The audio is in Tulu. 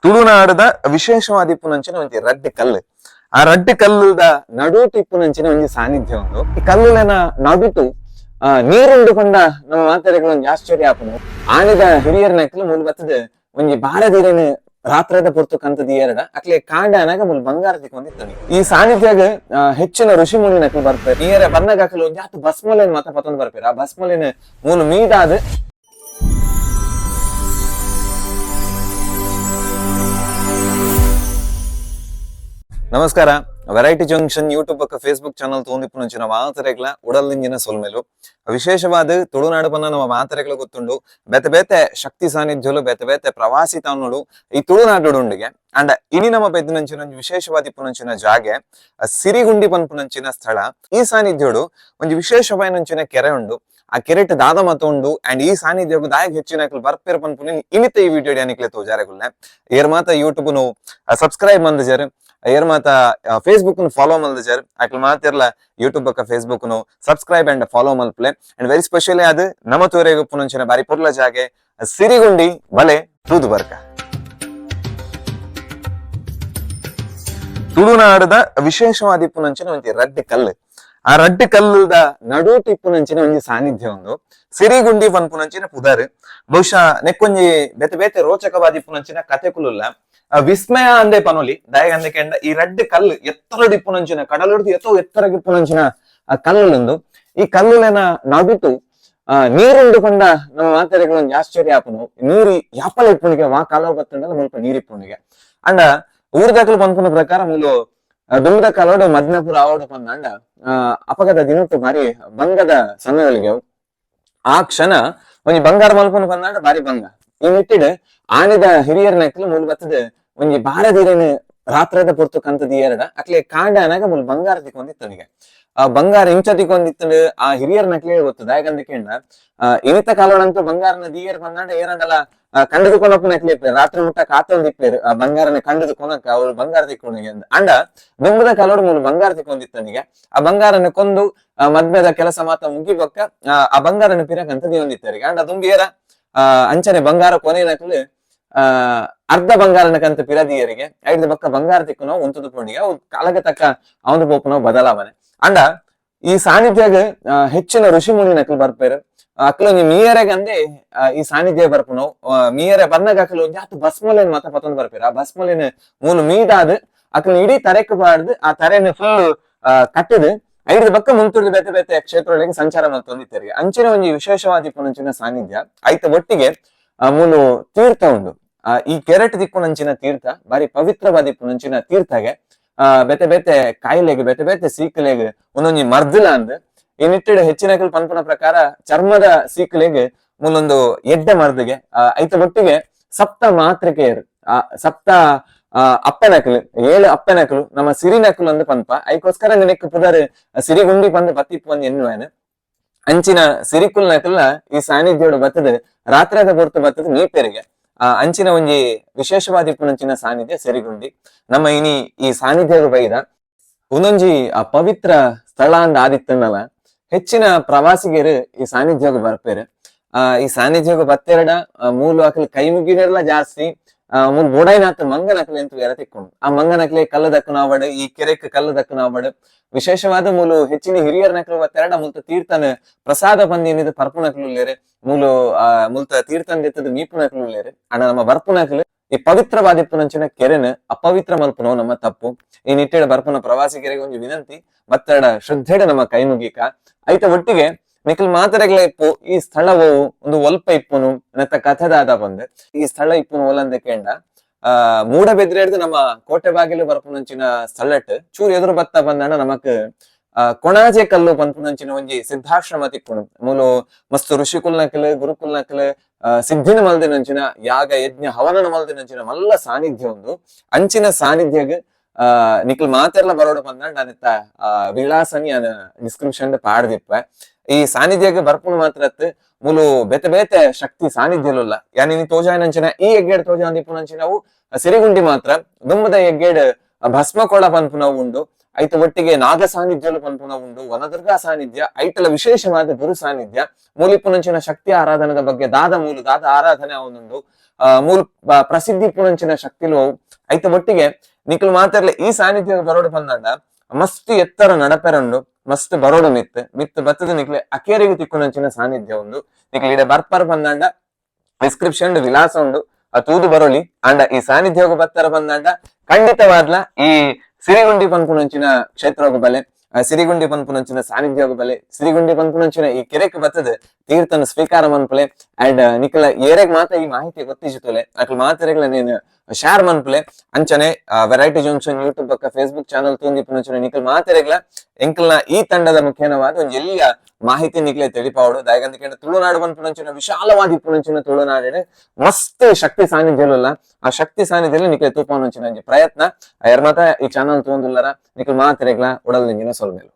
ತುಳುನಾಡದ ವಿಶೇಷವಾದ ಇಪ್ಪುನಂಚಿನ ಒಂಜಿ ರಡ್ಡ್ ಕಲ್ಲು. ಆ ರಡ್ಡ್ ಕಲ್ಲುದ ನಡುಟು ಇಪ್ಪುನಂಚಿನ ಒಂಜಿ ಸಾನ್ನಿಧ್ಯ ಉಂಡು. ಈ ಕಲ್ಲುಲೆನ ನಡುಟು ನೀರುಂಡು ಪಂಡ ನಮ್ಮ ಮಾತೆರೆಗ್ಲ ಒಂಜಿ ಆಶ್ಚರ್ಯ ಆಪುಂಡು. ಆನಿದ ಹಿರಿಯರ್ನಕ್ಲು ಮೂಲು ಬತ್ತದ ಒಂಜಿ ಬಾರದಿರೆನ್ ರಾತ್ರದ ಪೊರ್ತು ಕಂತ ದಿಯರಡ ಅಕ್ಲೆ ಕಾಂಡ ಅನಾಗ ಮೂಲು ಬಂಗಾರ ತಿಕ್ಕೊಂದಿತ್ತನಿ. ಈ ಸಾನ್ನಿಧ್ಯಗ್ ಹೆಚ್ಚಿನ ಋಷಿ ಮುನಿನಕ್ಲು ಬರ್ಪೆರ್. ನೀರ ಬನ್ನಗ ಅಕ್ಲು ಒಂಜಿ ಆತ್ ಭಸ್ಮೊಲೆನ್ ಮಾತ ಪತೊಂದು ಬರ್ಪೆರ್. ಆ ಭಸ್ಮೊಲೆನ್ ಮೂಲು ಮೀದಾದ್ ನಮಸ್ಕಾರ. Variety junction YouTube ಬೊಕ್ಕ ಫೇಸ್ಬುಕ್ ಚಾನಲ್ ತೂವೊಂದಿಪ್ಪುನಂಚಿನ ಮಾತೆರೆಗ್ಲ ಉಡಲ್ದಿಂಜಿನ ಸೊಲ್ಮೆಲು. ವಿಶೇಷವಾದ ತುಳುನಾಡು ಪನ್ನ ನಮ್ಮ ಮಾತೆರೆಗ್ಲ ಗೊತ್ತುಂಡು. ಬೇತೆ ಬೇತೆ ಶಕ್ತಿ ಸಾನ್ನಿಧ್ಯಲು, ಬೇತೆ ಬೇತೆ ಪ್ರವಾಸಿ ತಾಣಲು ಈ ತುಳುನಾಡು ಉಂಡಿಗೆ. ಅಂಡ ಇನಿ ನಮ್ಮ ಬೆದ್ದಿನಂಚಿನ ಒಂಜಿ ವಿಶೇಷವಾದ ಇಪ್ಪುನಂಚಿನ ಜಾಗೆ ಸಿರಿಗುಂಡಿ ಪನ್ಪುನಂಚಿನ ಸ್ಥಳ. ಈ ಸಾನ್ನಿಧ್ಯೋಡು ಒಂಜಿ ವಿಶೇಷವಾಯಿನಂಚಿನ ಕೆರೆ ಉಂಡು. ಆ ಕೆರೆಟ್ ದಾದ ಮತ ಉಂಡು ಅಂಡ್ ಈ ಸಾನ್ನಿಧ್ಯಗ್ ದಾಯಗ್ ಹೆಚ್ಚಿನಕ್ಲು ಬರ್ಪೆರ್ ಪನ್ಪುನ ಇನಿತ ಈ ವಿಡಿಯೋ ಯಾನಿಕ್ಲೆ ತೋಜಾರೆಗುಲ್ಲೆ. ಏರ್ ಮಾತ ಯೂಟ್ಯೂಬ್ ನು ಸಬ್ಸ್ಕ್ರೈಬ್ ಮಂದಜರ್, ಏರ್ ಮಾತ ಫೇಸ್ಬುಕ್ ನು ಫಾಲೋ ಮಲ್ದಜರ್, ಅಕ್ಲು ಮಾತಿರ್ಲ ಯೂಟ್ಯೂಬ್ ಬೊಕ್ಕ ಫೇಸ್ಬುಕ್ ನು subscribe and follow ಮಲ್ಪಲೆ. And very specially ಅದು ನಮ್ಮ ತೋರೆಗ್ ಉಪ್ಪುನಂಚಿನ ಬಾರಿ ಪೊರ್ಲ ಜಾಗೆ ಸಿರಿಗುಂಡಿ ಬಲೆ ತೂದು ಬರ್ಕ. ತುಳುನಾಡದ ವಿಶೇಷವಾದ ಇಪ್ಪುನಂಚಿನ ಒಂಜಿ ರಡ್ಡ್ ಕಲ್ಲು. ಆ ರಡ್ಡ್ ಕಲ್ಲುದ ನಡುಟು ಇಪ್ಪುನಂಚಿನ ಒಂಜಿ ಸಾನ್ನಿಧ್ಯ ಉಂದು. ಸಿರಿಗುಂಡಿ ಪನ್ಪುನಂಚಿನ ಪುದರ್. ಬಹುಶಃ ನೆಕ್ಕೊಂಜಿ ಬೇತೆ ಬೇತೆ ರೋಚಕವಾದ ಇಪ್ಪುನಂಚಿನ ಕತೆಕುಲುಲ್ಲ. ವಿಸ್ಮಯ ಅಂದೆ ಪನೊಲಿ. ದಾಯೆಗಂದೆ ಕೆಂಡ ಈ ರಡ್ಡ್ ಕಲ್ಲು ಎತ್ತರಡ್ ಇಪ್ಪುನಂಚಿನ, ಕಡಲುಡ್ದು ಎತ್ತೋ ಎತ್ತರಗ್ ಇಪ್ಪುನಂಚಿನ ಆ ಕಲ್ಲುಲುಂದು. ಈ ಕಲ್ಲುಲೆನ ನಡುಟು ನೀರುಂಡು ಪಂಡ ನಮ್ಮ ಮಾತೆರೆಗ್ಲ ಒಂಜಿ ಆಶ್ಚರ್ಯ ಆಪುಂಡು. ನೀರು ಯಾಪಲ ಇಪ್ಪುನಿಗೆ, ವಾ ಕಾಲೋ ಬತ್ತುಂಡಲ ಮುಲ್ಪ ನೀರ್ ಇಪ್ಪುನಿಗೆ. ಅಂಡ ಊರ್ದಕುಲು ಪನ್ಪುನ ಪ್ರಕಾರ ಮೂಲು ದುಂಬುದ ಕಾಲೋಡು ಮದ್ನಪುರ ಆವೋಡು ಪಂದಾಂಡ ಅಪಗದ ದಿನೊಟ್ಟು ಬಾರಿ ಬಂಗದ ಸಮಯಗಳಿಗೆ ಆ ಕ್ಷಣ ಒಂಜಿ ಬಂಗಾರ ಮಲ್ಪುನು ಪಂದಾಂಡ ಬಾರಿ ಬಂಗ. ಈ ನಿಟ್ಟಿಡ್ ಆನಿದ ಹಿರಿಯರ್ನಕ್ಲು ಮೂಲು ಬತ್ತದ ಒಂಜಿ ಬಾರದಿರೆನ್ ರಾತ್ರದ ಪೊರ್ತು ಕಂತ ದಿಯರಡ ಅಕ್ಲೆ ಕಾಂಡ ಅನಾಗ ಮೂಲು ಬಂಗಾರ ತಿಕ್ಕೊಂದಿತ್ತನಿಗೆ. ಆ ಬಂಗಾರ ಇಂಚ ತಿಕ್ಕೊಂದಿತ್ತಂಡು ಆ ಹಿರಿಯರ್ನಕ್ಲೆ ಗೊತ್ತು. ದಾಯೆಗಂದ್ ಕೇಂಡ ಇನಿತ ಕಾಲೋಡಂತೂ ಬಂಗಾರನ ದಿಯರ್ ಪಂದಾಂಡ ಏರಂಡಲ ಕಂಡುದು ಕೊನಪ್ಪುನಕ್ಲೆ ಇಪ್ಪೆರ್, ರಾತ್ರಿ ಮುಟ್ಟ ಕಾತೊಂದಿಪ್ಪೆರ್ ಆ ಬಂಗಾರನ ಕಂಡುದು ಕೊನಕ ಅವ್ರು ಬಂಗಾರ ತಿಕ್ಕೊನಿಗೆ. ಅಂಡ ದುಂಬುದ ಕಾಲೋಡು ಮೂಲು ಬಂಗಾರ ತಿಕ್ಕೊಂದಿತ್ತನಿಗೆ. ಆ ಬಂಗಾರನ ಕೊಂದು ಮದ್ಮೆದ ಕೆಲಸ ಮಾತ ಮುಗಿಬೊಕ್ಕ ಆ ಬಂಗಾರನ ಪಿರಕಂತ ದಿಯೊಂದಿತ್ತರಿಗೆ. ಅಂಡ ದುಂಬಿಯರ ಅಂಚನೆ ಬಂಗಾರ ಕೊನೆನಕ್ಲು ಅರ್ಧ ಬಂಗಾರನ ಕಂತ ಪಿರದಿಯರಿಗೆ ಐದು ಬೊಕ್ಕ ಬಂಗಾರ ತಿಕ್ಕುನವು ಉಂತುದು ಪೋಂಡಿಗೆ ಅವು ಕಾಲಕ್ಕೆ ತಕ್ಕ ಅವನು ಪೋಪುನವು ಬದಲಾವಣೆ. ಅಂಡ ಈ ಸಾನ್ನಿಧ್ಯಗ್ ಹೆಚ್ಚಿನ ಋಷಿ ಮುನಿನಕ್ಲು ಬರ್ಪೆರ್. ಅಕ್ಲು ಒಂಜಿ ಮೀಯರೆಗ್ ಅಂದೆ ಈ ಸಾನ್ನಿಧ್ಯ ಬರ್ಪುನವು. ಮೀಯರೆ ಬನ್ನಗ ಅಕ್ಲು ಒಂಜಿ ಆತ್ ಭಸ್ಮೊಲೆನ್ ಮಾತ ಪತೊಂದು ಬರ್ಪೆರ್. ಆ ಭಸ್ಮೊಲೆನ್ ಮೂಲು ಮೀದಾದ್ ಅಕ್ಲು ಇಡೀ ತರೆಕ್ ಪಾಡ್ದ್ ಆ ತರೆನ್ ಫುಲ್ ಕಟ್ಟದ್ ಐಡ್ದ್ ಬೊಕ್ಕ ಮುಂತುರ್ದು ಬೇತೆ ಬೇತೆ ಕ್ಷೇತ್ರಗಳಿಗೆ ಸಂಚಾರ ಮಲ್ತೊಂದಿತ್ತೆರ್. ಅಂಚಿನ ಒಂಜಿ ವಿಶೇಷವಾದ ಇಪ್ಪುನಂಚಿನ ಸಾನ್ನಿಧ್ಯ. ಐತ ಒಟ್ಟಿಗೆ ಮೂಲು ತೀರ್ಥ ಉಂಡು. ಈ ಕೆರೆಟ್ ದಿಕ್ಕುನಂಚಿನ ತೀರ್ಥ ಬಾರಿ ಪವಿತ್ರವಾದ ಇಪ್ಪುನಂಚಿನ ತೀರ್ಥಗೆ. ಬೇತೆ ಬೇತೆ ಕಾಯಿಲೆಗ್, ಬೇತೆ ಬೇತೆ ಸೀಕಲೆಗ್ ಒಂದೊಂಜಿ ಮರ್ದಲ ಅಂದ್. ಈ ನಿಟ್ಟಿಡ್ ಹೆಚ್ಚಿನಕಲ್ ಪನ್ಪುನ ಪ್ರಕಾರ ಚರ್ಮದ ಸೀಕಲೆಗ್ ಮೂಲೊಂದು ಎಡ್ಡೆ ಮರ್ದಿಗೆ. ಐತ ಒಟ್ಟಿಗೆ ಸಪ್ತ ಮಾತೃಕೆಯರು, ಸಪ್ತ ಅಪ್ಪನಕಲು, ಏಳು ಅಪ್ಪನಕಲು ನಮ್ಮ ಸಿರಿನಕಲು ಅಂದ್ ಪನ್ಪ. ಐಕೋಸ್ಕರ ನಿನಕ್ ಪುದರ್ ಸಿರಿಗುಂಡಿ ಪಂದ್ ಬತ್ತಿಪ್ಪು ಅಂದ್ ಎನ್ನುವೇನು. ಅಂಚಿನ ಸಿರಿಕುಲ್ ನಕಲ್ನ ಈ ಸಾನ್ನಿಧ್ಯೋಡು ಬತ್ತದ ರಾತ್ರಿದ ಪೊರ್ತು ಬತ್ತದ ಮೀಪೆರಿಗೆ. ಅಂಚಿನ ಒಂಜಿ ವಿಶೇಷವಾದ ಇಪ್ಪುನಂಚಿನ ಸಾನ್ನಿಧ್ಯ ಸಿರಿಗುಂಡಿ. ನಮ್ಮ ಇನಿ ಈ ಸಾನ್ನಿಧ್ಯದ ಬೈದ ಒಂದೊಂಜಿ ಆ ಪವಿತ್ರ ಸ್ಥಳ ಅಂದ್ ಆದಿತ್ತನ್ನಲ ಹೆಚ್ಚಿನ ಪ್ರವಾಸಿಗರು ಈ ಸಾನ್ನಿಧ್ಯಗ್ ಬರ್ಪೆರ್. ಈ ಸಾನ್ನಿಧ್ಯಗ್ ಬತ್ತೆರಡ ಮೂಲು ಅಕಲ್ ಕೈ ಮುಗಿನೆರ್ಲ ಜಾಸ್ತಿ. ಮೂಲು ಬೋಡೈನಾತ್ ಮಂಗನಕ್ಲೆ ಎಂತ ಬೇರೆ ತಿಕ್ಕೊಂಡು ಆ ಮಂಗನಕ್ಲೆ ಕಲ್ಲು ದಕ್ಕನಾವಡ್, ಈ ಕೆರೆಕ್ ಕಲ್ಲು ದಕ್ಕನಾವಡ್. ವಿಶೇಷವಾದ ಮೂಲು ಹೆಚ್ಚಿನ ಹಿರಿಯರ್ ನಕಲು ಬತ್ತೆರಡ ಮುಲ್ತ ತೀರ್ಥನ ಪ್ರಸಾದ ಪಂದಿನಿದ ಪರ್ಪುನಕ್ಲು ಉಲ್ಲೇರು. ಮೂಲು ಮುಲ್ತ ತೀರ್ಥನ್ ದೆತ್ತದ ಮೀಪುನಕ್ಲು ಉಲ್ಲೇರು. ಆಂಡ ನಮ್ಮ ಬರ್ಪುನಕ್ಲು ಈ ಪವಿತ್ರವಾದ ಇಪ್ಪುನಂಚಿನ ಕೆರೆನ್ ಅಪವಿತ್ರ ಮಲ್ಪುನವು ನಮ್ಮ ತಪ್ಪು. ಈ ನಿಟ್ಟಿಡ ಬರ್ಪುನ ಪ್ರವಾಸಿಗರಿಗೆ ಒಂಜಿ ವಿನಂತಿ, ಬತ್ತೆರಡ ಶ್ರದ್ಧೆಡ ನಮ್ಮ ಕೈ ಮುಗಿಕ. ಐತ ಒಟ್ಟಿಗೆ ನಿಕಲ್ ಮಾತೆರೆಗ್ಲ ಇಪ್ಪು ಈ ಸ್ಥಳವು ಒಂದು ಒಲ್ಪ ಇಪ್ಪುನು ನೆತ್ತ ಕಥೆದಾದ ಬಂದ್. ಈ ಸ್ಥಳ ಇಪ್ಪುನು ಒಲಂದೆ ಕೇಂಡ ಮೂಡಬೆದ್ರೆ ಹಿಡ್ದು ನಮ್ಮ ಕೋಟೆ ಬಾಗಿಲು ಬರ್ಪುನಂಚಿನ ಸ್ಥಳಟ್ ಚೂರು ಎದುರು ಬತ್ತ ಬಂದಣ ನಮಕ್ ಕೊಣಾಜೆ ಕಲ್ಲು ಪನ್ಪುನಂಚಿನ ಒಂಜಿ ಸಿದ್ಧಾಶ್ರಮ ತಿಕ್ಕುನು. ಮೂಲು ಮಸ್ತ್ ಋಷಿಕುಲ್ನಕಲ್, ಗುರುಕುಲ್ನಕಲ್ ಸಿದ್ಧಿನ ಮಲ್ದಿನಂಚಿನ, ಯಾಗ ಯಜ್ಞ ಹವನನ ಮಲ್ದಿನಂಚಿನ ಮಲ್ಲ ಸಾನ್ನಿಧ್ಯ ಉಂದು. ಅಂಚಿನ ಸಾನ್ನಿಧ್ಯಗ್ ನಿಕಲ್ ಮಾತೆರ್ಲ ಬರೋಡು ಬಂದ ನಾನಿತ್ತ ವಿಳಾಸನಿ ಡಿಸ್ಕ್ರಿಪ್ಷನ್ ಪಾಡ್ದಿಪ್ಪೆ. ಈ ಸಾನ್ನಿಧ್ಯಗ್ ಬರ್ಪುನು ಮಾತ್ರ ಅತ್, ಮೂಲು ಬೇತೆ ಬೇತೆ ಶಕ್ತಿ ಸಾನ್ನಿಧ್ಯಲುಲ್ಲ. ಯಾನಿ ತೋಜಾಯಿನಂಚಿನ ಈ ಎಗ್ಗೇಡ್ ತೋಜಾಂದಿಪ್ಪುನಂಚಿನವು ಸಿರಿಗುಂಡಿ ಮಾತ್ರ. ದುಂಬುದ ಎಗ್ಗೇಡ್ ಭಸ್ಮಕೊಳ ಪನ್ಪುನವು ಉಂಡು. ಐತ ಒಟ್ಟಿಗೆ ನಾಗ ಸಾನ್ನಿಧ್ಯಲು ಪನ್ಪುನವು ಉಂಡು, ವನದುರ್ಗಾ ಸಾನ್ನಿಧ್ಯ, ಐಟಲ ವಿಶೇಷವಾದ ಗುರು ಸಾನ್ನಿಧ್ಯ. ಮೂಲಿಪ್ಪುನಂಚಿನ ಶಕ್ತಿ ಆರಾಧನೆದ ಬಗ್ಗೆ ದಾದ ಮೂಲು ದಾದ ಆರಾಧನೆ ಅವನುಂಡು. ಮೂಲ್ ಪ್ರಸಿದ್ಧಿ ಪುನಂಚಿನ ಶಕ್ತಿಲು ಅವು. ಐತ ಒಟ್ಟಿಗೆ ನಿಕುಲು ಮಾತೆರ್ಲ ಈ ಸಾನ್ನಿಧ್ಯ ಬರೋಡು ಪಂದಾಂಡ ಮಸ್ತ್ ಎತ್ತರ ನಡಪೆರುಂಡು, ಮಸ್ತ್ ಬರೋಡು ಮಿತ್ತ್ ಮಿತ್ತ್ ಬತ್ತದ ನಿಕ್ಲೆ ಅಕೇರಿಗೆ ತಿಕ್ಕುನಂಚಿನ ಸಾನ್ನಿಧ್ಯ ಉಂದು. ನಿಕ್ಲೆ ಇಡೆ ಬರ್ಪರ್ ಪಂದಾಂಡ ಡಿಸ್ಕ್ರಿಪ್ಷನ್ ವಿಳಾಸ ಉಂಡು, ಆ ತೂದು ಬರೋಲಿ. ಆಂಡ ಈ ಸಾನ್ನಿಧ್ಯಗ್ ಬತ್ತರ ಪಂದಾಂಡ ಖಂಡಿತವಾದ್ಲ ಈ ಸಿರಿಗುಂಡಿ ಪನ್ಪುನಂಚಿನ ಕ್ಷೇತ್ರಗ್ ಬಲೆ, ಸಿರಿಗುಂಡಿ ಪನ್ಪುನಂಚಿನ ಸಾನ್ನಿಧ್ಯಗ್ ಬಲೆ, ಸಿರಿಗುಂಡಿ ಪನ್ಪುನಂಚಿನ ಈ ಕೆರೆಕ್ ಬತ್ತದ ತೀರ್ಥನ ಸ್ವೀಕಾರ ಮನ್ಪುಲೆ. ಅಂಡ್ ನಿಕಲ ಏರೆಗ್ ಮಾತ ಈ ಮಾಹಿತಿ ಗೊತ್ತಿಜಿತೋಲೆ ಅಕ್ಲ್ ಮಾತೆರೆಗ್ಲ ನೇನ್ ಶೇರ್ ಮನ್ಪುಲೆ. ಅಂಚನೆ ವೆರೈಟಿ ಜಂಕ್ಷನ್ ಯೂಟ್ಯೂಬ್ ಬೊಕ್ಕ ಫೇಸ್ಬುಕ್ ಚಾನಲ್ ತೂಂದಿಪ್ಪುನಂಚಿನ ನಿಕಲ್ ಮಾತೆರೆಗ್ಲ ಎಂಕಲ್ನ ಈ ತಂಡದ ಮುಖೇನವಾದ ಒಂಜಿ ಎಲ್ಯ ಮಾಹಿತಿ ನಿಕ್ಲೆ ತಿಳಿಪಾವಡು. ದಾಯೆಗಂತ ಕೇಂಡ ತುಳುನಾಡು ಪನ್ಪುನಂಚಿನ ವಿಶಾಲವಾದ ಇಪ್ಪುನಂಚಿನ ತುಳುನಾಡಿನ ಮಸ್ತ್ ಶಕ್ತಿ ಸಾನ್ನಿಧ್ಯಲುಲ್ಲ. ಆ ಶಕ್ತಿ ಸಾನ್ನಿಧ್ಯಲು ನಿಕ್ಲೆ ತೂಪಾವನಂಚಿನ ಒಂಜಿ ಪ್ರಯತ್ನ. ಏರ್ ಮಾತ ಈ ಚಾನಲ್ ತೂವೊಂದುಲ್ಲರ ನಿಕಲ್ ಮಾತೆರೆಗ್ಲ ಉಡಲ್ ದಿಂಜಿನ ಸೊಲ್ಮೆಲು.